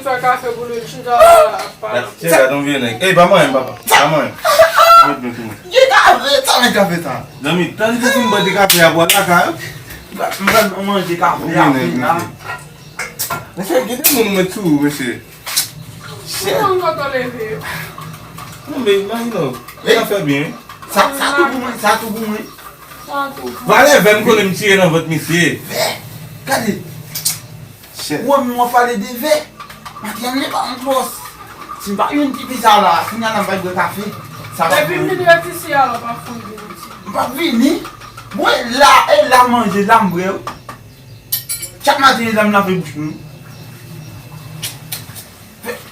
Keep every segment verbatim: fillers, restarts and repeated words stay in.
Fè kafe pou li, chita la ap pale. Chè, gade yon vye nèg. Ey, pa manyen, papa. Pa manyen. Mèt mwen sou mwen. Ki kafe? Sa nèg kafe sa? Zanmi, tann pou fin bwè de kafe a, bwè lakay ou. M pral manje kafe a, vin la. Mesye, gen de moun ou met sou ou, mesye. Shit. Ou pa ankò leve. Non, men imajine w. Sa fè byen. Sa, sa tou pou mwen, sa tou pou mwen. Sa tou pou mwen. Valè vè m konnen m tire nan vant misye. Vè. Gade. Shit. Ou wè m wè pale de vè. Maten li pa yon klos. Si m pa youn ki pi sa la, kounye a n ap bay bwè kafe. Sa pa pou mwen. Epi m vin ret isi a, w ap fon de isi. M p ap vini. Mwen la, e la manje, la m bwè. Chak maten, e la m lave bouch mwen.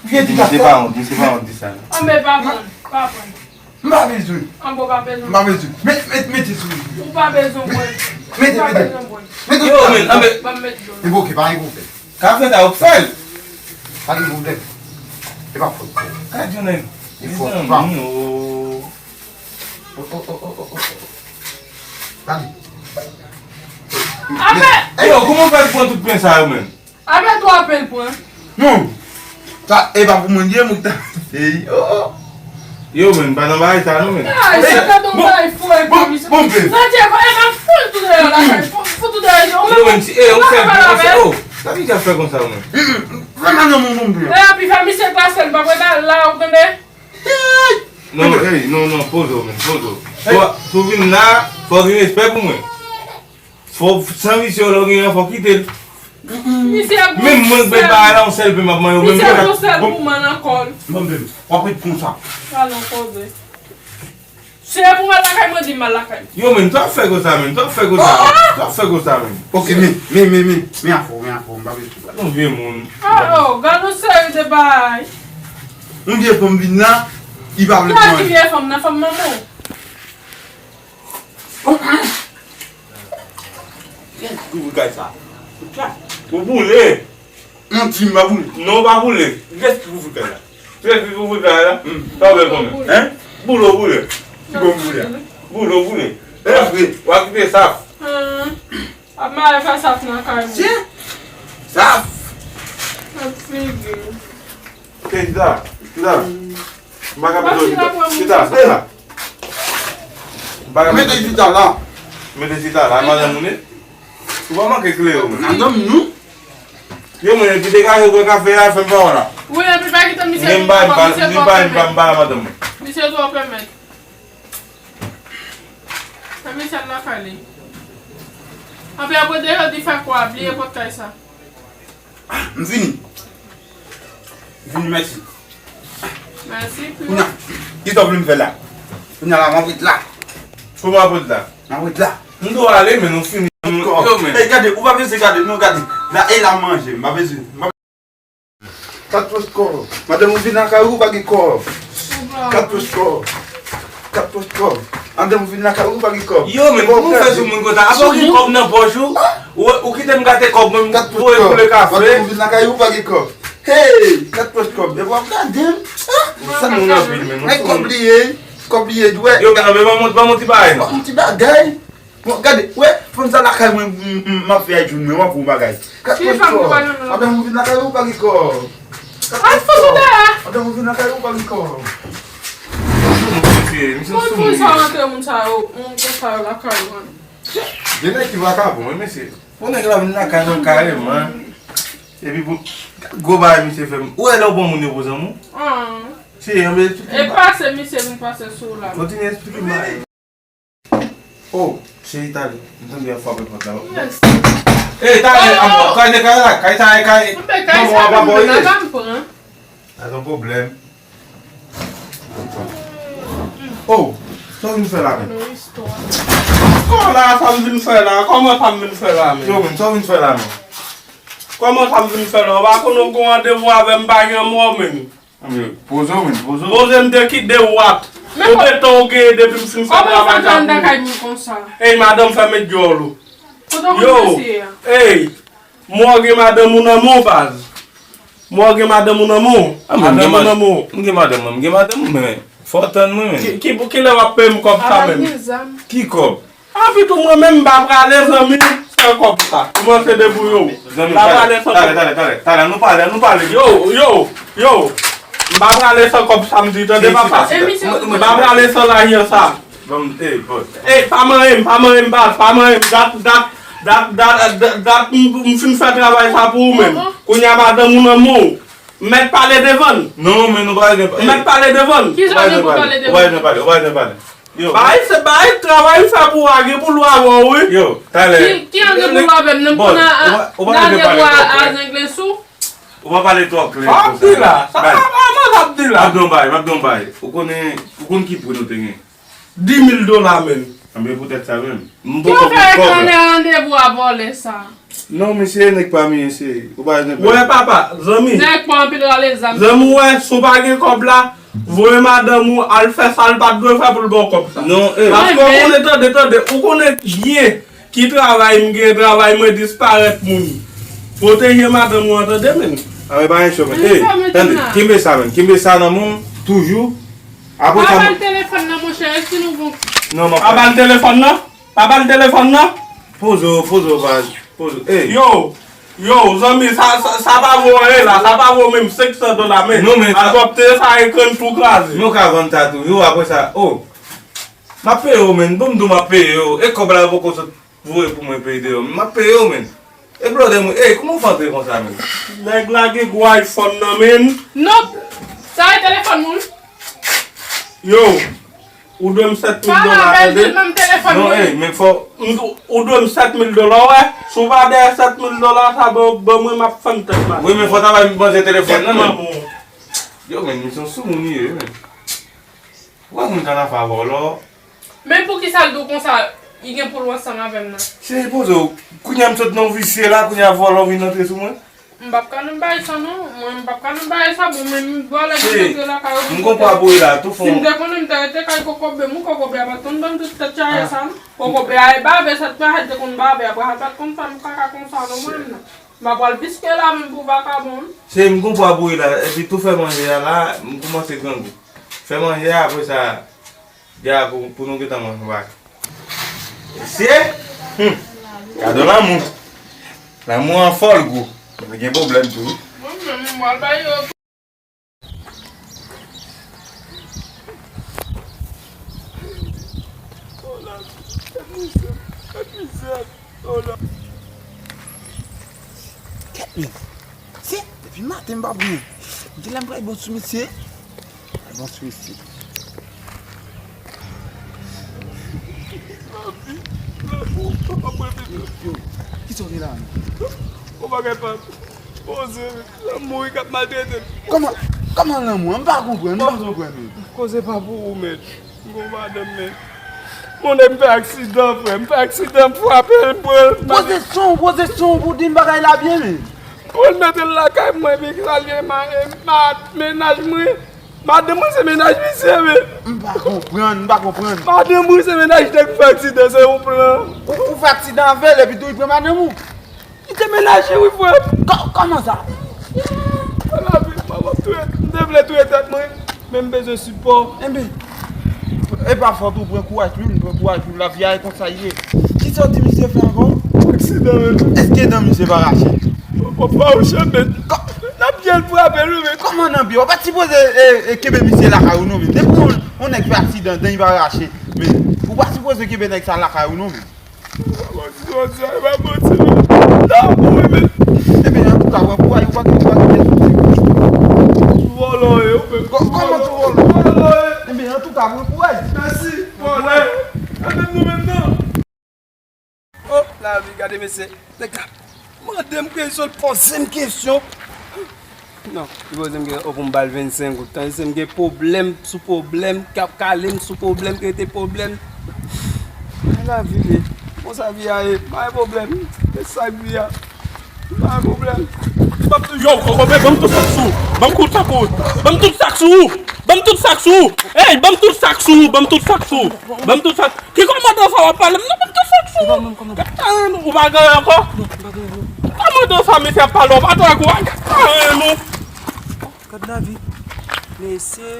Vye di gade. Misye pa wont, misye pa wont di sa. Anben, pa pran, pa pran. M pa bezwen. Anben, w pa bezwen. M pa bezwen. Met, met, mete sou li. Ou pa bezwen pran. Mete, mete. Ou pa bezwen pran. Mete. Yo, men, anben. Ban m met dlo. E bon, ok, pa gen pwoblèm. Kafe ta ou fè l. Pa gen pwoblèm. E pa fòt. Gade yon nèg. E fò pa. Oh, oh, oh, oh, oh, oh. Gade. Amen. Ey, yo, kòman w fè pran tout pen sa yo, menm? Amen, twa pen l pran. Non. Sa, e pa pou mwen, gen moun ki ta. Ey, oh, oh. Yo, menm, pa nan bagay sa, non, menm. Ay, sa ka ton bagay fou, e pa misye. Bon, bon, bon. Sa, tchè, e pa fout tout dèyè la, fout, fout tout dèyè, yo. Yo, menm, si, e, ou fè, ou fè, oh. Sa ki ka fè konsa, menm? Mm, mm, fè m nan moun, moun, moun. E, epi fè misye pase, l pa preta la, ou tande? Non, ey, non, non, poze w, men, poze w. Fò, pou vin la, fò gen respè pou mwen. Fò, san visye w lè w genyen, fò kite l. Menm mwen k bay bagay la, yon sèl pen m ap manyen, menm mwen. Misye gon sèl pou mwen nan kò l. Bon, men, w ap ret konsa. Alon poze. Si e pou m al lakay mwen, di m al lakay. Yo, men, twa fè konsa, men, twa fè konsa, men, twa fè konsa, men. Ok, men, men, men, men, men afè w, men afè w, m pa bezwen. Yon vye moun. Ah, oh, gade yon seri de bagay. Yon vye fanm vin la, li pa vle pran. Ki vye fanm nan, fanm manman w? Kiyès ki kouvri kay sa? Ou boule. Manti, m pa boule. Non, ou pa boule. Kiyès ki kouvri kay la? Kiyès ki kouvri kay la? Sa w bèl konnen. Hein? Boule ou boule? Ki bò m boule a? Boule ou boule? Hein? W a kite saf. Ap mare fè saf nan kay mwen. Tiens! Saf! Ak figi. Chita, chita. M pa ka pito chita. Chita, chita. M pa ka pito chita. Mete chita la. Mete chita la, madanm ou ye? Ou pa manke klere, ou menm. Madanm nou. Yo, mwen, epi degaje bwè kafe a, fè m pawòl la. Wi, epi pa kite misye vin, misye twò pèmèt. Misye twò pèmèt. Fè misye al lakay li. Anpi apre de jodi fè kwa, bliye pòt kay sa. Ah, m fini. M fini, mèsi. Mèsi, pi. Kounya, kisa w vle m fè la? Kounya la, m ap ret la. Kòman w ap ret la? M ap ret la. M dwe ale, men nou fini. Yo, men. Ey, gade, ou pa bezwen gade, non, gade. La, e la manje, m pa bezwen. M pa Kat pòs kò. Madanm ou vin lakay ou, ou pa gen kò. Kat pòs kò. Kat pòs kò. Madanm ou vin lakay ou, ou pa gen kò. Yo, men, kòman w fè sou moun konsa? Apa w gen kòb nan pòch ou? Ou, ou kite m gate kòb mwen, m voye koule kafe. Madanm ou vin lakay ou, ou pa gen kò. Hey, kat pòs kò. E w ap gade m. Sa moun anpil, men. Ay, kòb li ye. Kòb li ye, dwèt. Yo, men, men, ban m, ban m yon ti bagay, non. Yon ti bagay. Bon, gade, wè, fanm sa lakay mwen, m, m, m ap fè ak joun mwen, m ap fè yon bagay. Kat pòs kò. Madanm ou vin lakay ou pa gen kò. Kat pòs kò. Madanm ou vin lakay ou pa gen kò. Moun, moun sa rantre, moun sa yo, moun konsa yo lakay mwen. Gen nèg ki vakabon, wi, mesye. Bon, nèg la vin lakay mwen kareman. Epi pou gwo bagay misye fè m. Ou wè lè w bon moun yo pou zanmi w? Se yon bèl. E pase, misye vin pase sou la. Kontinye eksplike m bagay. Oh, cheri, talè. M tande y ap frape pòt la. Ey, talè, oh, kay de kay la, kay sa, kay. Manman w ap abòye. Gade yon pwoblèm. Oh, sa w vin fè la menm? Kòman sa m vin fè la? Kòman sa m vin fè la menm? Yo, menm, sa w vin fè la menm? Kòman sa m vin fè la? Ou pa konn ou gon randevou avè m, pa gen mò menm. Poze w, men, poze w. Poze m te kite w ap. Ou beton ou genyen depi m fin fè travay sa pou ou. Ey, madanm, fèmen dyòl ou. Yo, ey, mwen gen madanm ou nan men w, baz. Mwen gen madanm ou nan men w. Madanm ou nan men w. M gen madanm mwen, m gen madanm mwen, men fò w tann mwen, men. Ki, ki, kilè w ap peye m kòb sa menm? Ki kòb? Anpi tou mwen menm m pa prale, zanmi. san kòb sa. Kòmanse debouye w. M pa prale san kòb. Talè, talè, talè, talè, nou pale, nou pale. Yo, yo, yo. M pa prale san kòb sa m di, tande papa. M pa prale san lajan sa. Ban m, ey, bòs. Ey, pa manyen m, pa manyen m, baz, pa manyen m. Dat, dat, dat, dat, dat, dat, m, m fin fè travay sa pou ou menm. Kounye a madanm ou nan men w. M mèt pale devan l. Non, men nou pa gen. M mèt pale devan l. Kijan gen pou pale devan l? Ou pa gen pale, ou pa gen pale. Yo. Bay, se bay, travay m fè pou w a gen pou l avè w, wi. Yo, talè. Ki, ki an gen pou l avè m? Nan m konn a, a, a zengle sou. Ou pa pale twò klè konsa. Sa w ap di la? Sa w ap di la? M ap di w yon bagay, m ap di w yon bagay. Ou konnen, ou konn ki pri nou te gen? Dis mil dola, menm. Anben, poutèt sa menm. M poko gen kòb la. Ki w fè randevou a vòlè sa? Non, mesye, nèg pa m ye, se, ou pa wè papa, zanmi. Nèg pa anpil rale zam. Zanmi, w wè, si w pa gen kòb la, voye madanm ou al fè sa l pa t dwe fè pou l ba w kòb sa. Non, eh. Paske ou konnen, tande, tande, ou konnen byen ki travay m gen, travay mwen disparèt moun. Pwoteje madanm ou an, tande, menm. Anben, pa gen cho, menm. Eh, tande, kenbe sa, menm. Kenbe sa nan men w, toujou. Apre sa, pa ba l telefòn nan, monchè, èske nou bon? Non, non. Pa ba l telefòn nan? Pa ba l telefòn nan? Poze w, poze w, baz. Poze w. Ey. Yo, yo, zanmi, sa, sa, sa pa vo anyen la. Sa pa vo menm senk san dola, men. Non, men adopte sa, ekran tou kraze. Men w ka vann sa tou. Yo, apre sa, oh. M ap peye w, menm. Bon, m di w m ap peye w. E kòb la yo poko sot voye pou mwen peye deyò. M ap peye w, menm. E blòdè mwen, ey, kòman w fè antre konsa, menm? Nèg la gen gwo iPhone nan men l. Non, sa e telefòn moun. Yo, ou dwe m sèt mil dola, tande? Non, ey, men fò. Ou dwe m sèt mil dola, w wè. Si w pa dèyè sèt mil dola sa, ban, ban mwen, m ap fann tèt maten. Wi, men fò w ta bay manje telefòn nan, men. Yo, men, misyon sou moun li ye, men. Ou wè moun Kanafa vòlò. Men poukisa l di w konsa, li gen pou l ansanm avè m nan? Cheri, poze w. Kounye a m sot nan yon visye la, kounye a vòlò vin antre sou mwen. M p ap ka nan bagay sa non. Mwen, m p ap ka nan bagay sa, bon, men m vòlò vin antre lakay ou. M gon pwa pou li la, tou fon. Si m te konnen, m te rete kay kokobe m, wi, kokobe a pa t konn ban m tout tèt chaje sa non. Kokobe a e bave, sa t pa te konn bave, apre sa l pa t konn fè m kaka konsa non, mwen menm nan. M ap pral piske la menm pou vakabon. Cheri, m gon pwa pou li la, epi tou fè manje a la, m kòmanse grangou. Fè manje a, apre sa, ya, pou, pou nou gentan manje yon bagay. Mesye! Hum! Gade lanmou! Lanmou an fò l gou. Men gen pwoblèm tou, wi. Mwen menm, m pral bay yo. Kèt, men. Se, depi maten m pa pran. Gen lè m pral bon sou misye. Pral bon sou misye. Yo, kisa w gen la menm? Yon bagay pa poze, lanmou wi k ap maltrete m. Kòman, kòman lanmou? M pa konprann, m pa konprann menm. Koze pa pou ou, men. M gon madanm, men. Mon nèg m fè aksidan, frè. M fè aksidan, m frape l, m pran l. Poze son, poze son pou di m bagay la byen, men. Pou l mete l lakay mwen, epi kisa l gen ma, ma, mennaj mwen? Madanm mwen se mennaj misye, men. M pa konprann, m pa konprann. Madanm mwen se mennaj nèg m fè aksidan, se yon plan. Ou, ou fè aksidan avè l, epi tou li pran madanm ou? Li te menaje wi, frè. Kò-, kòman sa? Lavi, m ap touye, m te vle touye tèt mwen, men m bezwen sipò. Enben, e pa fòt ou, pran kouraj, wi, pran kouraj, wi, lavi a e konsa l ye. Kisa w di misye fè ankò? Aksidan, wi. Èske dan misye pa rache? Papa, ou chanbe. Kò- N ap byen frape l, wi, men. Kòman n ap byen? Ou pa t sipoze, e, e, kenbe misye lakay ou non, men. Depi yon, yon nèg fè aksidan, dan li pa rache. Men, ou pa t sipoze kenbe nèg sa lakay ou non, men. Ebyen, antouka, pran kouraj, ou pa gen, ou pa gen pyès sou tèt. Vòlò ye, ou menm. Kò-, kòman tou vòlò? Vòlò ye. Ebyen, antouka, pran kouraj. Mèsi, vòlò. Ebyen, nou menm nan. Oh, lavi, gade mesye. Nèg la mande m kesyon, l poze m kesyon. Non, li poze m kesyon, oh, pou m ba l vennsenk goud. Tandis m gen pwoblèm sou pwoblèm, k ap kale m sou pwoblèm, ki rete pwoblèm. Ay, lavi ye. Konsa vi a ye. Pa gen pwoblèm. Se sa k vi a. Pa gen pwoblèm. Yo, kokobe, ban m tout sa k sou ou. Ban m tout sa k sou ou. Ban m tout sa k sou ou. Ban m tout sa k sou ou. Ey, ban m tout sa k sou ou. Ban m tout sa k sou ou. Ban m tout sa k Ki kòmandan sa w ap pale m nan? Ban m tout sa k sou ou. Gad talè nou, ou pa gen ankò? Kòmandan sa misye ap pale w, pa trè gwo, gad talè nou. Gad lavi. Mesye,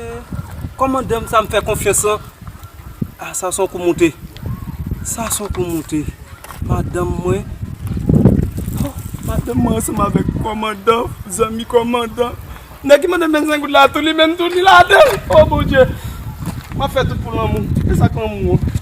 kòmandan m sa m fè konfyans lan. Ah, sa se yon kou moute. Sa se yon kou moute. Madanm mwen, Madanm mwen ansanm avèk kòmandan, zanmi kòmandan. Nèg ki mande m vennsenk goud la, tou li menm, tou li ladan. O Bondye. M ap fè tout pou lanmou. E sa k lanmou an?